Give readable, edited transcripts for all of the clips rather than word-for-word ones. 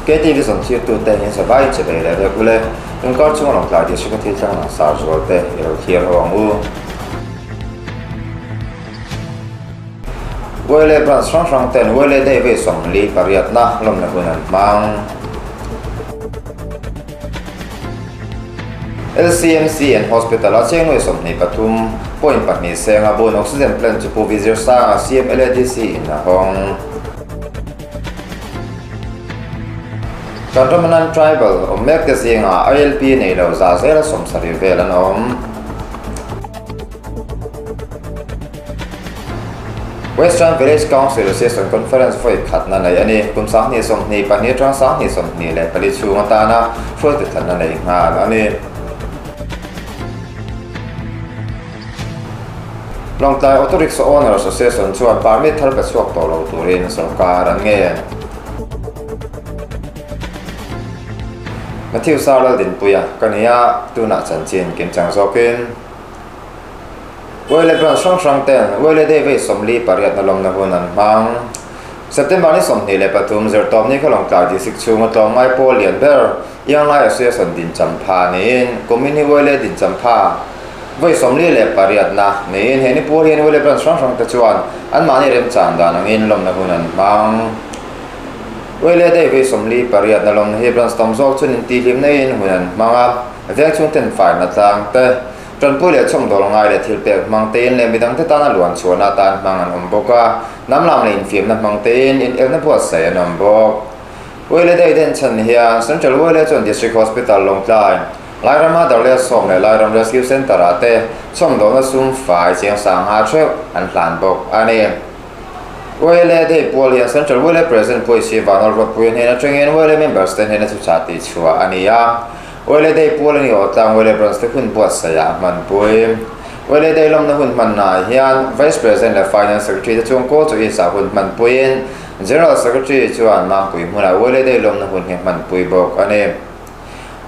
KTV zawn thirtute in zavaiin che ve leh vek ule. Tunkar chunga Lawngtlai District a thil thleng langsar zual te i lo thlir ho ang u. Wele Branch hrang hrang ten Wele Day vei 48na lawmna hun an hmang. LCMC and Hospital a cheng nuai 23.2 senga bun oxygen plant chu Pu Vizir Sanga CMLADC in a hawng. Kan rama non-tribal awm mek te zingah ILP nei lo za zela 70 vel an awm. Western Village Council Association Conference vawi khatna nei a ni. Kum 2022 atang 2024 chhung atana hruaitu thlanna nei nghal a ni. Lawngtlai Auto Rickshaw Owners Association chuan permit thar pe chhuak tawh lo turin sorkar an ngen. Matthew Sarlaldinpuia ka ni a, tunah chanchin kimchang zawkin. Wele branch hrang hrang ten Wele Day vei 48 na lawmna hun an hmang. September ni 23 zirtawpni kha Lawngtlai District chhunga tlawmngai pawl lian ber Ianglai Association Dinchampha niin kumin hi Wele Dinchampha vawi 48 na niin he ni pual hian Wele branch hrang hrang te chuan anmahni remchan dan angin lawmna hun an hmang. Wele Day vei 48 na lawmna hi branch tam zawk chuan intihhlimna in hun an hmang a, veng chhung ten faina tlang te, Tanpui leh chhawmdawl ngai leh thil pek hmang tein leh midangte tana luan chhuahna atan hmang an awm bawk a, hnam lam leh infiamna hmang tein inelna buatsaih an awm bawk. Wele Day den chhan hian Central Wele chuan District Hospital Lawngtlai, Lairama Darleh Sawm leh Lairam Rescue Centre ah te chhawmdawlna sum fai chiang sangha theuh an hlan bawk a ni. Wele Day pual hian Central Wele President Puaisi Vanawr Ruatpuia hnen atangin Wele members te hnena thuchah tihchhuah a ni a. Wele Day pual a ni aw tlang Wele Branch te hun buatsaih ah hmanpui. Wele Day lawmna hun hmanna ah hian Vice President leh Finance Secretary te chuan kawl chu isah hun hmanpuiin General Secretary chuan Mampui hmunah Wele Day lawmna hun hi hmanpui bawk a ni.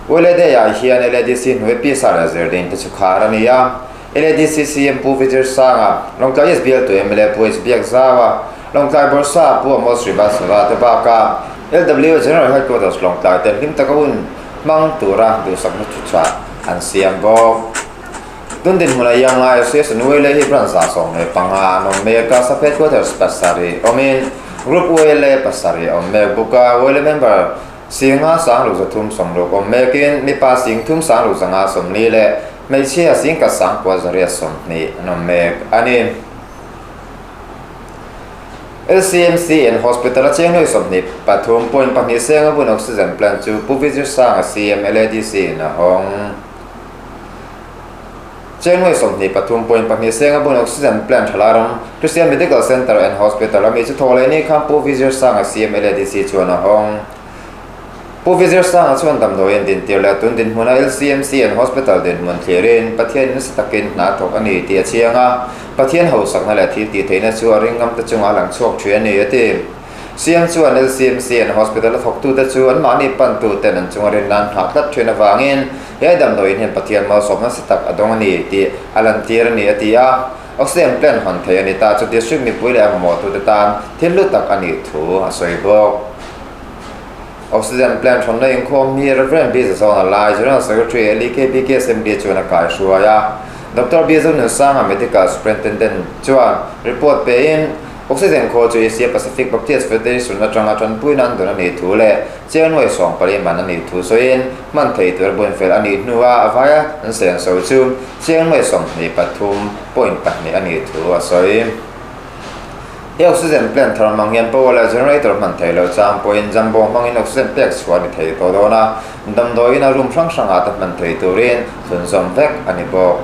Wele Day ah hian LADC hnuai pisa leh zirding te chu khar a ni a. LADC CM Pu Vijay Sanga, Lawngtlai East bialtu mla Pu H Biakzaua, Lawngtlai Bawrhsa Pu Amos Srivastava te bakah LW General Headquarters Lawngtlai ten hlim taka hun hmang tura duhsakna thuchah an siam bawk. Tun dinhmunah Ianglai Association Uele hi branch 15 an awm mek a, sub headquarters pasarih awmin Group Uele pasarih a awm mek bawk a, Uele member 5 6 360 awm mekin mipa 3 6 540 leh hmeichhia 9 920 an awm mek a ni. LCMC and Hospital a cheng nuai 23.2 senga bun oxygen plant chu Pu Vijay Sanga CM LADC in a hawng. Cheng nuai 23.2 senga bun oxygen plant thalai ram Christian Medical Centre and Hospital a mi chu thaw leh ni khan Pu Vijay Sanga CM LADC chuan a hawng. Pu Vijay Sanga chuan damdawi an dintir leh tun dinhmuna LCMC and Hospital dinhmun thlirin Pathian nasa takin hna thawk a ni tih a chiang a, Pathian hausakna leh thil tih theihna chu a ringngam te chungah a lang chhuak thin a ni, a ti. CM chuan LCMC and Hospital a thawktute chu anmahni pantu ten an chunga rin nan nghah tlat thin avangin he damdawiin hian Pathian malsawm nasa tak a dawng a ni tih a lantir a ni, a ti a. Oxygen plant hawn thei a ni ta chu district mipui leh a mamawhtute tan thil hlu tak a nih thu a sawi bawk. Oxygen plant hawnna inkhawm hi Rev. B. Zazawna lai General Secretary LEKBK Assembly chuan a kaihruai a. Doctor B. Zonunsanga Medical Superintendent chuan report pein Oxygen khawl chu Asia Pacific Baptist Federation atanga tanpuina an dawn a nih thu leh chiang nuai 14 man a nih thu sawiin hman thei tur bunfel a nih hnuah a vaia an senso chu chiang nuai 23.2 a nih thu a sawi. He oxygen plant thar hmang hian power leh generator hman thei lo chang pawhin jumbo hmangin oxygen pek chhuah a ni thei tawh dawn a, damdawiin a room hrang hrangah te hman thei turin thlunzawm vek a ni bawk.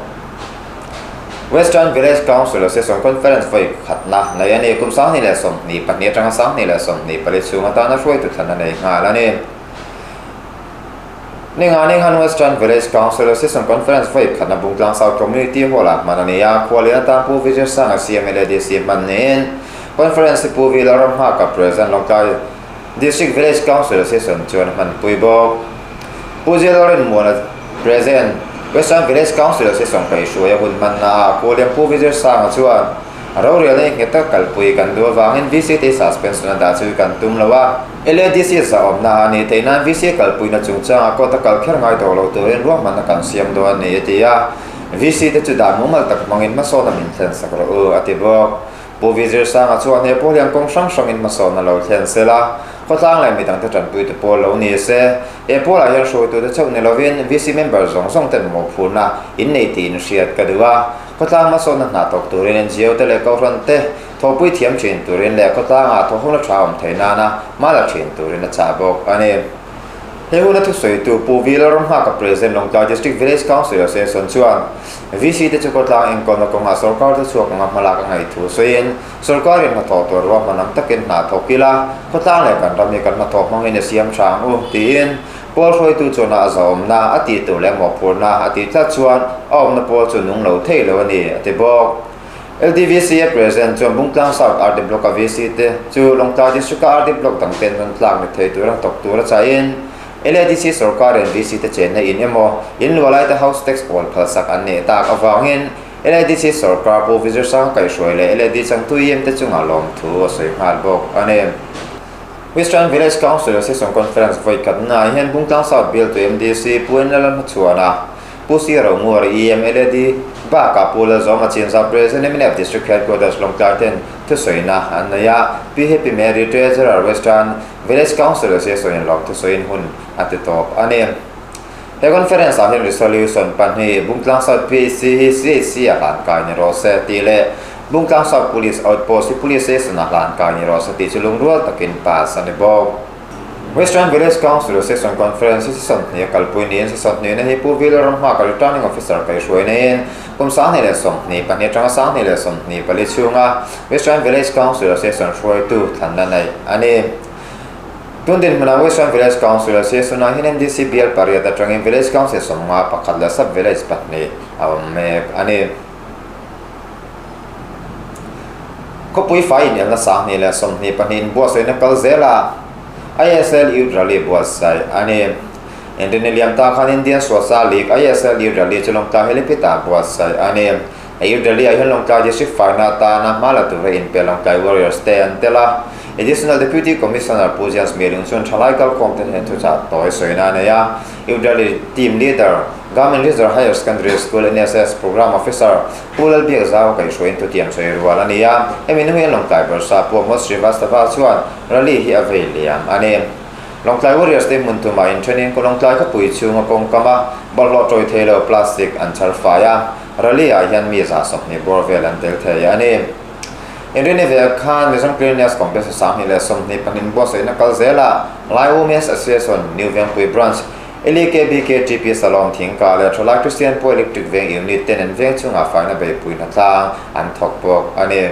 Western Village Council Association Conference vawi khatna nei a ni. Kum 2022 atanga 2024 chhung atana hruaitu thlan a nei nghal a ni. Ninga Ninghan Western Village Council Association Conference vawi khatna Bungtlang South Community Hall-ah hman a ni a, khuallian atan Pu Vijay Sanga CMLADC hman niin Conference hi Pu V Lalramnghaka President Lawngtlai District Village Council Association chuan a hmanpui bawk. Pu J Lalrinmuana President Western Village Council Association kaihhruai a hun hmannaah Khuallian Pu Vijay Sanga chuan rorelna i nghet tak kalpui kan duh avangin VCT suspension a dah chu kan tum lo a. LADC zahawmna a nih theih nan VC kalpuina chungchangah court a kal kher ngai tawh lo turin ruahmanna kan siam dawn a ni, a ti a. VC te chu dan mumal tak hmangin hmasawn a min thlen sak rawh u, a ti bawk. Pu Vizirsanga chuan he pawl hian kawng hrang hrangin hmasawn a lo thlen sel a, khawtlang leh midangte tanpuitu pawl lo ni se. He pawlah hian hruaitute chauh ni lovin VC member zawng zawng ten mawhphurhna in nei tih in hriat ka duh a. Khawtlang hmasawnna hna thawk turin NGO te leh Kohhran te thawhpui thiam thin turin leh khawtlangah thawhhawmna tha awm theih nana hma la thin turin a chah bawk a ni. He huna thusawitu Pu V Lalramnghaka President Lawngtlai District Village Council Association chuan VC te chu khawtlang enkawlna kawngah sawrkar te chhuak anga hmalak a ngaih thu sawiin sawrkarin hnathawh tur ruahman ang takin hna thawk ila khawtlang leh kan ram hi kan hnathawh hmangin i siam tha ang u tiin Pawl hruaitu chuan a zahawmna a tih tur leh mawhphurhna a tih tlat chuan a awmna pawl chu nung lo thei lo a ni, a ti bawk. LDVC a President chuan Bungtlang South RD Block-a VC te chu Lawngtlai District-a RD Block dang ten rawn tlak ni thei tura thawk tur a chahin LADC sawrkarin VC te chenna in emaw in luah laite house tax pawl phalsak an nih tak avangin LADC sawrkar Pu Vizirsanga kaihhruai leh LAD changtu EM te chungah lawmthu a sawi nghal bawk a ni. Western Village Council Session Conference vawi khatnaah hian Bungtlang South bialtu MDC Pu Enlala hmachhuana Pu Si Romuar EMLAD bakah Pu Lalzawma Chinzah President mnf District Headquarters Lawngtlai ten thusawiina an nei a, Pi Happy Mary Treasurer Western Village Council Session in lawm thusawiin hun a ti tawp a ni. He conference ah hian Resolution pahnih Bungtlang South PHC hi CHC a hlan kai ni rawh se tih leh Bungtlang South Police Outpost hi Police Station a hlan kai ni rawh se tih chu lungrual takin pass a ni bawk. Western Village Council Session Conference hi session hnih a kalpui niin session hnihna hi Pu Vila Ramhmaka Returning Officer kaihhruai neiin kum 2022 atanga 2024 chhunga Western Village Council Session hruaitu thlanna neih a ni. Tun dinhmunah Western Village Council Session-ah hian MDC bial pariat atangin Village Council sawmnga pakhat leh Sub Village pahnih a awm mek a ni. Khawpui fai inelna 2022 in buatsaihna kal zel a, ISL Youth Rally buatsaih a ni. Inrinni liam ta khan Indian Swachha League ISL Youth Rally chu Lawngtlai Helipit-ah buatsaih a ni. He Youth Rally-ah hian Lawngtlai District faina atana hma la tura inpe Lawngtlai Warriors te an tel a. Additional Deputy Commissioner Pu James Mielung chuan thalai kalkhawm te hnen thuchah tawi sawina a nei a. Youth Rally Team Leader, Government Reserve Higher Secondary School NSS Programme Officer Pu Lalbiak Zau kaihhruaiin thutiam sawi rual a ni a, hemi hnu hian Lawngtlai Barsa Pu Amod Srivastava chuan rally hi a vei liam a ni. Lawngtlai Warriors te hmun tumah inthenin kaw Lawngtlai khawpui chhunga kawngkam a bawlhhlawh tawi thei lo plastic an chhar fai a, rally ah hian mi 120 bawr vel an tel thei a ni. Inrini vel khan Mizoram Cleanliness Complex 2022 buatsaihna kal zelah Lai Women's Association New Vengpui Branch LEKBKTP Salon Thingka leh Thalai Kristian Paw Electric Veng Unit ten an veng chungah faina beihpui hnatlang an thawk bawk a ni.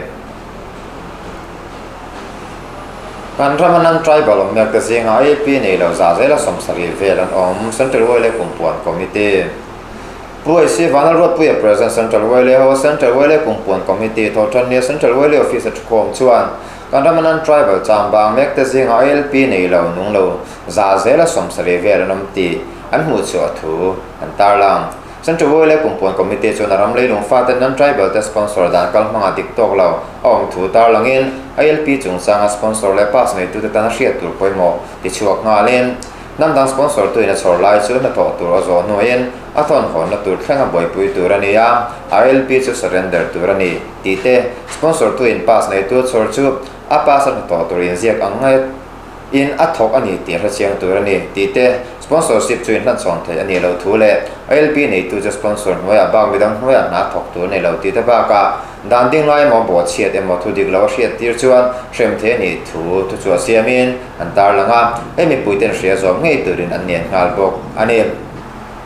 Kan rama nan tribal awm mek te zingah IAP nei lo zah zela 70 vel an awm, Central Wile Kumpuan Committee. Pu AC Vanlalruatpuia President Central Wile ho Central Wile Kumpuan Committee thawhṭan nia Central Wile Office a thukhawm chuan kan rama nan tribal chambang mek te zingah ILP nei lo nung lo Za zela 70 vel an awm tih an hmuh chhuah thu an tarlang. Central Oil Kumpuan Committee chuan a ram leilung faten non-tribal te sponsor dan kal hmangah dik tawk lo a awm thu tarlangin ILP chungchanga sponsor leh pass neitute tan a hriat tur pawimawh ti chhuak nghalin hnam dang sponsor tuin a chhawr lai chu hnathawh tur a zawh hnuaiin a thawnhawnna tur thleng a buaipui tur a ni a, ILP chu surrender tur a ni tih te sponsor tuin pass neitu a chhawr chu a pass a hnathawh tur inziak ang ngai In a thawk a ni tih hrechiang tur a ni tih te, sponsorship chu inhlanchhawn theih a nih loh thu leh ILP neitu chu sponsor hnuaiah bak midang hnuaiah hna thawk tur a ni lo tih te bakah dan ding lai emaw bawhchhiat emaw thu dik lo a hriat tir chuan hrem thei a nih thu thu chu a siamin an tarlang a, hei mipuiten hria zawm ngei turin an nen nghal bawk a ni.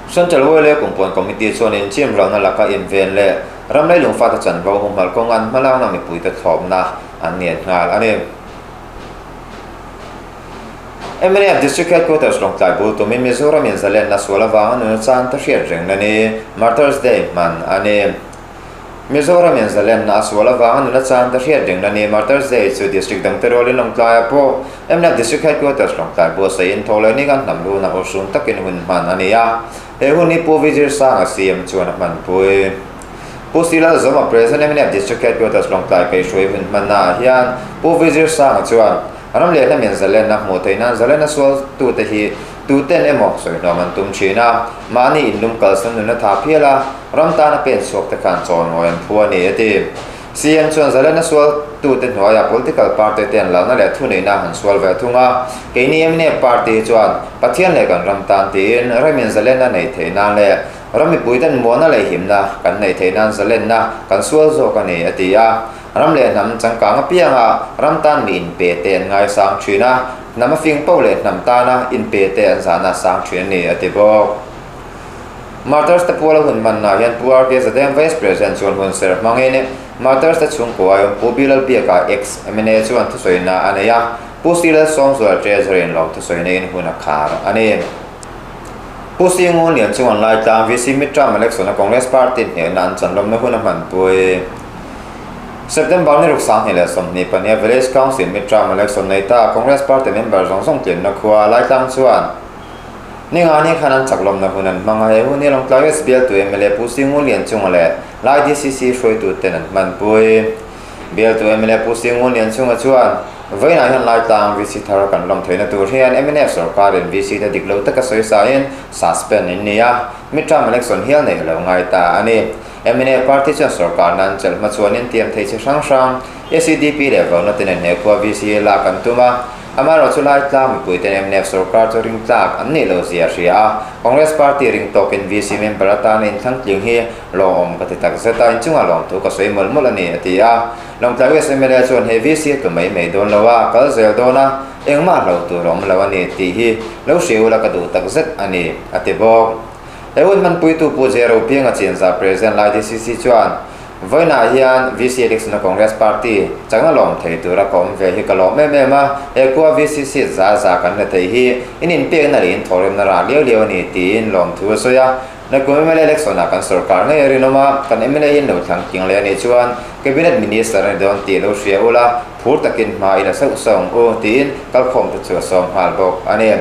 Central Wele Kumpuan Committee chuan inchim ralna laka inven leh ram leilung fate chanvo humhalh kawng an hmalakna mipuite thlawpna an ngen nghal a ni. Mnf District Headquarters Lawngtlai bul tumin Mizoram in zalenna sual avanga nuna chan te hriat reng na ni, Martyrs Day hman a ni. Mizoram in zalenna a sual avanga nuna chan te hriat reng na ni, Martyrs Day chu District dang te rualin Lawngtlaiah pawh mnf District Headquarters Lawngtlai buatsaih in thawhlehni kan hnam luna urhsun takin hun hman a ni a, he hun hi Pu Vijay Sanga CM chuan a hmanpui. Pu Silalzawma President mnf District Headquarters Lawngtlai kaihhruai hun hmannaah hian Pu Vijay Sanga chuan. Ram leh hlamin zalenna hmuh theih nan zalenna sualtute hi tuten emaw sawihnawm an tum thin a, mahni inlum kalsan nuna tha phial a, ram tana pen chhuak te khan chawl ngawi an phu a ni, a ti. CM chuan zalenna sualtute hnuaiah political party te an lalna leh thuneihna an sual ve thung a, keini mnf party hi chuan Pathian leh kan ram tan tiin ramin zalenna neih theih nan leh ram mipuiten muanna leh himna kan neih theih nan zalenna kan sual zawk a ni, a ti a. Ram leh hnam changkang apianga ram tan mi inpe te an ngaisang thin a, hnam a fing poh leh hnam tana inpe te an zahna sang thin a ni, a ti bawk. Martyrs te puala hun hmanna hian Pu RK Zadeng Vice President chuan hun ser hmangin Martyrs te chhungkua aiawm Pu Bilal Biaka ex mna chuan thusawiina a nei a, Pu C Lalsawmzuala Treasury in lawm thusawi neiin hun a khar a ni. Pu C Ngunlian chuan Laitlang VC Midterm Election a Congress Party hnehna an chanlawmna hun a hmanpui. September ni ruk 2024 Village Council Midterm Election nei ta Congress Party member zawng zawng tlinna khua Laitlang chuan Ningani khan an chaklawmna hun an hmang a, he hun hi Lawngtlai West bialtu mla Pu Singu Lianchunga leh Lai DCC hruaituten an hmanpui. Bialtu mla Pu Singu Lianchunga chuan, Vawiinah hian Laitlang VC thar kan lawm theihna tur hian mnf sorkarin VC te dik lo taka sawi sain suspend in ni a, midterm election hial neih a lo ngai ta a ni. Mnf party chuan sorkarna an chelh hma chuanin tiam thei chi hrang hrang SEDP leh vauna te nen he khua VC lak an tum a, Amaherawhchu lai tlang mipuiten mnf sorkar chu ring tlak an nih lo zia a hria a, Congress party ring tawkin VC member atana inthlang tling hi lawmawm ka ti tak zet a, inchungah lawmthu ka sawi mawlh mawlh a ni, a ti a. Lawngtlai West mla chuan he VC a tlu mai mai dawn lo a, a kal zel dawn a, engmah hlo tur a awm lo a ni tih hi lo hria ula ka duh tak zet a ni, a ti bawk. He hun hmanpuitu Pu J Ropianga Chinzah President lai DCC chuan, Vawiinah hian VC election a Congress Party chakna lawm thei tura ka awm ve hi ka lawm em em a, he khua VC seat za za kan la thei hi in inpekna leh in thawhrimna rah liau liau a ni tiin lawmthu a sawi a. Nakum mla election ah kan sorkar ngei a rinawm a, kan mla hi an lo thlang king leh a nih chuan Cabinet Minister a ni dawn tih lo hria ula, phur takin hma i la sauh sauh ang u tiin kalkhawm te chu a sawm nghal bawk a ni.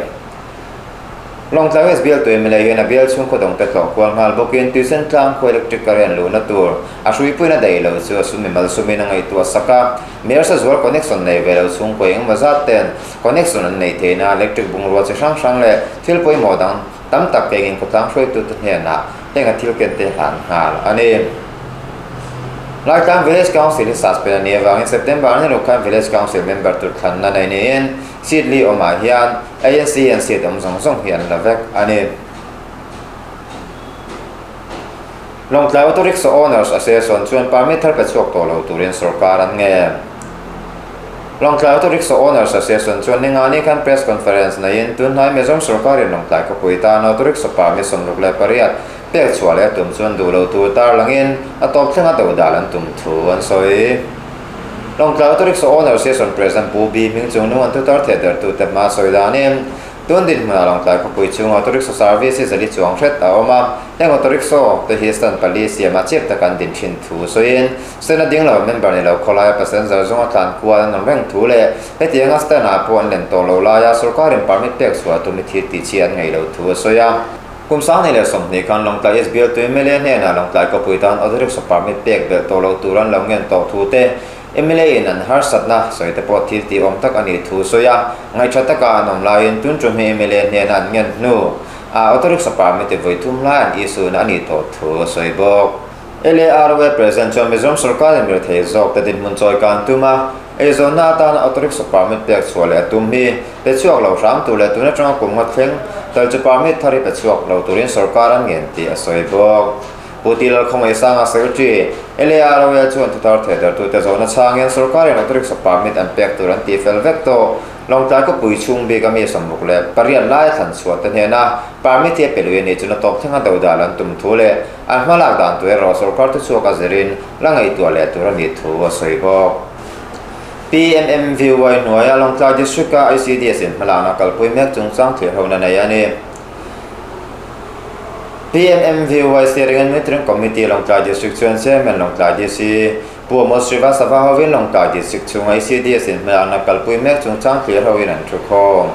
Lawngtlai West bialtu mla hian a bial chhung khaw dawngte tlawh kual nghal bawkin tuisen tlang khaw electric current luhna tur a hruipuina daih lo chu a sum mimal sumin a ngaihtuah sak a. Mayor Sazual connection nei ve lo chhungkaw engemaw zat ten connection an neih theihna electric bungrua chi hrang hrang leh thil pawimawh dang tam tak kengin khawtlang hruaitute hnenah heng a thil ken te hlan nghal a ni. Laitlang Village Council hi suspend a nih avangin September ni ruk khan Village Council member tur thlanna nei niin Seat li awmah hian ANC hian seat awm zawng zawng hi an la vek a ni. Lawngtlai Auto Rickshaw Owners Association chuan permit thar pe chhuak tawh lo turin sorkar an ngen. Lawngtlai Auto Rickshaw Owners Association chuan ningani khan press conference neiin tunhnai Mizoram sorkarin Lawngtlai khawpui tan auto rickshaw permit 68 pek chhuah leh a tum chuan duh lo tur tarlangin a tawp thlenga dodal an tum thu an sawi. Lawngtlai Auto Rickshaw Owner Association President Pu B Hming chung nung an thutar theh dertute hma sawi danin tun dinhmunah Lawngtlai khawpui chhunga auto rickshaw service hi zali chuang hret a awm a, heng auto rickshaw te hi stand pali siama chep taka an din thin thu sawiin stand a ding lo member ni lo khawlaia passenger zawnga tlan kual an awm reng thu leh hetianga stand ah pawh an len tawh lo laia sorkarin permit pek chhuah tum i thil tih chi an ngaih loh thu a sawi a. Kum 2020 khan Lawngtlai East bialtu mla hnenah Lawngtlai khawpui tan auto rickshaw permit pek belh tawh loh tur an lo ngen tawh thu te, mla in an harsatna sawi te pawh thil tih awm tak a nih thu sawi a, ngaihṭha taka an awm laiin tun ṭum hi mla hnena an ngen hnu ah auto rickshaw permit i vawi thum lai an issue na a nih tawh thu a sawi bawk. LAROA President chuan Mizoram sorkarin mirethei zawk te dinhmun chawi kan tum a, eizawnna atana auto rickshaw permit pek chhuah leh a tum hi pe chhuak lo hram tur leh tun atanga kum nga thleng tal chu permit thar hi pe chhuak lo turin sorkar an ngen tih a sawi bawk. Pu Ti Lalkhawngaihsanga Secretary, LAROA chuan thuthar thehdartute zawhna chhangin sorkarin auto rickshaw permit an pek tur an tihfel vek tawh. Lawngtlai khawpui chhung bik a mi 68 lai a thlan chhuah te hnena permit hi a pe lui a nih chuan a tawp thlenga dodal an tum thu leh an hmalak dan tur erawh sorkar thuchhuak a zirin la ngaihtuah leh tur a nih thu a sawi bawk. PMMVY hnuaia Lawngtlai District-a ICDS in hmalakna kalpui mek chungchang thlir hona nei a ni. PMMVY Steering and Monitoring Committee Lawngtlai District chuan Chairman Lawngtlai DC Pu Amos Srivastava hovin Lawngtlai District chhunga ICDS in hmalakna kalpui mek chungchang thlir hoin an thu khawm.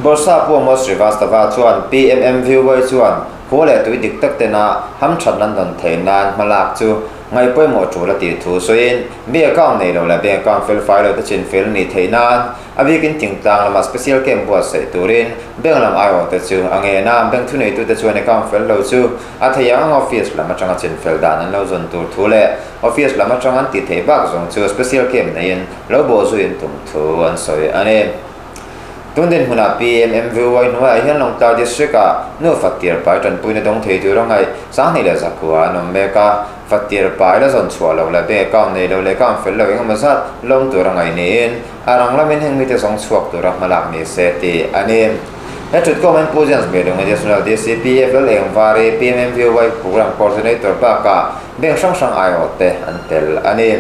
Bawrhsa Pu Amos Srivastava chuan PMMVY chuan khua leh tui dik tak tena hamthat nan dawn theih nan hmalak chu Ngaih pawimawh tul a tih thu sawiin, Bank account nei lo leh bank account fel fai lo te chin fel ni theih nan a bikin thingtlang lama special camp buatsaih turin bank lam aiawh te chu a ngen a, bank thuneitute chuan account fel lo chu a theih ang ang office lam atanga chin fel dan an lo zawn tur thu leh office lam atanga an tih theih bak zawng chu special camp neiin lo bawhzuiin tum thu an sawi a ni. Tun dinhmunah PMMVY hnuaiah hian Lawngtlai District-ah nu Fattir pai tanpuina dawng thei tur a ngaih 2100 an awm mek a, Fattir pai la zawn chhuah loh leh bank account nei lo leh account fel lo engemaw zat lawm tur a ngaih niin a rang lamin heng mite zawng chhuak tura hmalak ni se tih a ni. He thutkhawm hian Pu James Melung Additional DCPF Lalengvari PMMVY Programme Coordinator bakah bank hrang hrang aiawhte an tel a ni.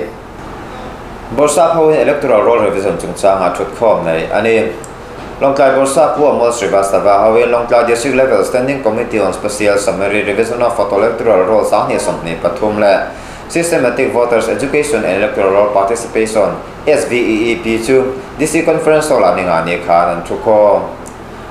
Bawrhsap ho in Electoral Roll Revision chungchangah thutkhawm nei a ni. Lawngtlai Bawrhsap Pu Amol Srivastava ho in Lawngtlai District Level Standing Committee on Special Summary Revision of Photo Electoral Roll 2023 leh Systematic Voters Education and Electoral Roll Participation, SVEEP, chu DC Conference Hall ah ningani khan an thukhawm.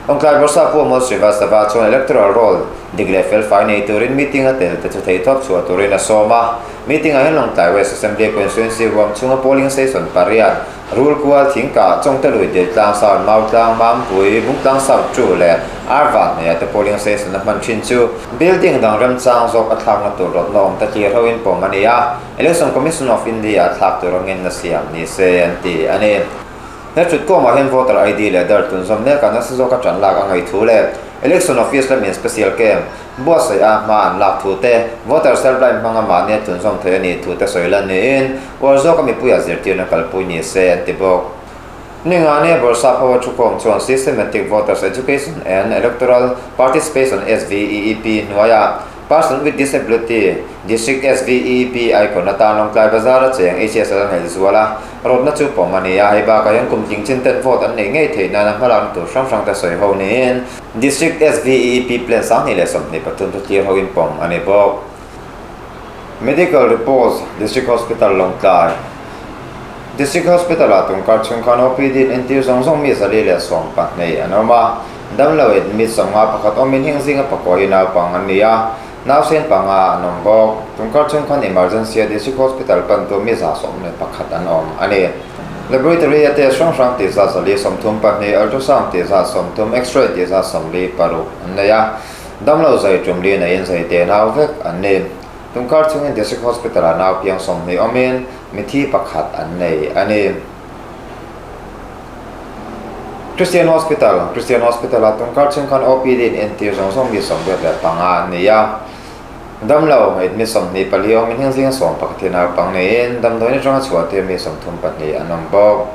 Lawngtlai Bawrhsap Pu Amol Srivastava chuan Electoral Roll dik leh felfai nei turin meeting a tel te chu theihtawp chhuah turin a sawm a. Meeting ah hian Lawngtlai West Assembly Constituency huam chhunga polling station pariat, Rulkual, Thingkah, Chawngtelui, Diltlang, South Mautlang, Mampui, Bungtlang South Two leh Arvan hnuaiah te polling station a hman thin chu building dang remchang zawk a thlakna tur rawtna awm ta tlir hoin pawm a ni a, Election Commission of India a thlak tur angin a siam ni se an ti a ni. He thutkhawmah hian voter ID leh dar tunzawm mek a nasa zawka tan lak a ngaih thu leh Election Office lamin special camp buatsaih a hma an lak thu te, voters helpline hmanga mahni a tunzawm thei a nih thu te sawi lan niin uar zawka mipuia zirtirna kalpui ni se an ti bawk. Ningani Bawrhsap ho a thukhawm chuan Systematic Voters Education and Electoral Participation, SVEEP, hnuaiah Person with Disability, District SVEEP icon atan Lawngtlai Bazar a cheng HSL a hnaih zual a, rawtna chu pawm a ni a, hei bakah hian kum tling chin ten vote an neih ngei theih nana hmalakna tur hrang hrang te sawi ho niin District SVEEP Plan 2023 chu clear hoin pawm a ni bawk. Medical Reports, District Hospital Lawngtlai District Hospital ah tungkar chhung khan OPD in entir zawng zawng mi 112 an awm a, Damlo admit 51 awmin heng zinga pakua hi naupang an ni a, nausen panga an awm bawk. Tungkar chhung khan emergency a District Hospital pantu mi 111 an awm a ni. Laboratory a test hrang hrang tih zat 432, ultrasound tih zat 30, x-ray tih zat 46 an nei a. Damlo zai tum li neiin zai te nau vek an ni. Tungkar chhungin District Hospital ah nau piang 20 awmin mithi pakhat an nei a ni. Christian Hospital, Christian Hospital ah tungkar chhung khan OPD in entir zawng zawng mi 85 an ni a. Damlo, admit 24 awmin heng zinga 11 hi naupang niin damdawiin atanga chhuah tir mi 32 an awm bawk.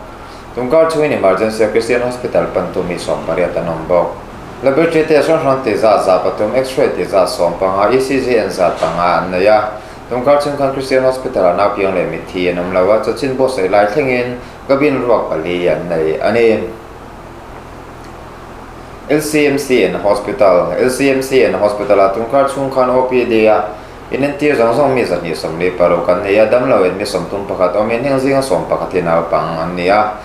Tungkar chhungin emergency a Christian Hospital pantu mi 18 an awm bawk. Laboratory test hrang hrang tih zat 300, X-ray tih zat 15, ECG en zat panga an nei a. Tungkar chhung khan Christian Hospital ah naupiang leh mitthi an awm lo a, chawchin buatsaih lai thlengin Cabin ruak pali an nei a ni. LCMC and Hospital, LCMC and Hospital ah tungkar chhung khan OPD a inentir zawng zawng mi 226 an nei a, damlo en mi 31 awmin heng zinga 11 hi naupang an ni a.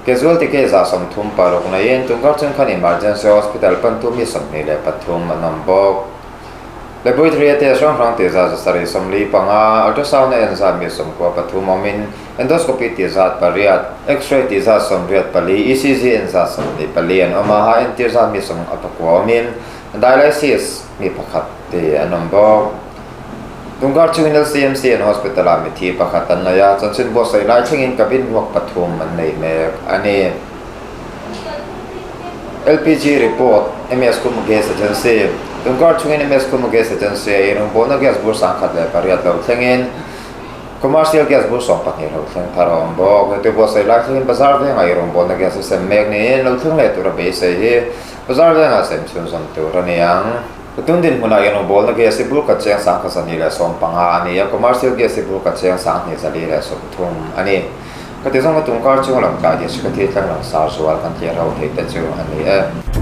Casualty case ah 36 neiin tungkar chhung khan Emergency Hospital pantu mi 23 an awm bawk. Laboratory a test hrang hrang tih zat 745, ultrasound a en zat mi 93 awmin Endoscopy tih zat pariat, X-ray tih zat 84, ECG en zat 24 an awm a, ha entir zat mi 19 awmin dialysis mi pakhat te an awm bawk. Tungkar chungin LCMC an hospital ah mithi pakhat an nei a, chanchin buatsaih lai thlengin cabin ruak pathum an nei mek a ni. LPG report, MS Kum Gas Agency, Tungkar chungin MS Kum Gas Agency a rawngbawlna gas bur 1008 lo thlengin, Commercial gas bur 12 lo thleng thar a awm bawk. Heti buatsaih lai thlengin bazar vengah i rawngbawlna gas a sem mek niin lo thleng leh tur a beisei hi bazar vengah sem chhunzawm tur a ni ang. Tun dinhmunah i rawngbawlna gas hi bur khat cheng 1250 a ni a, commercial gas hi bur khat cheng 2230 a ni. Ka ti zawng ka tumkar chunga lang tlai district a thil thleng lang sar zual kan tlir ho theih te chu a ni e.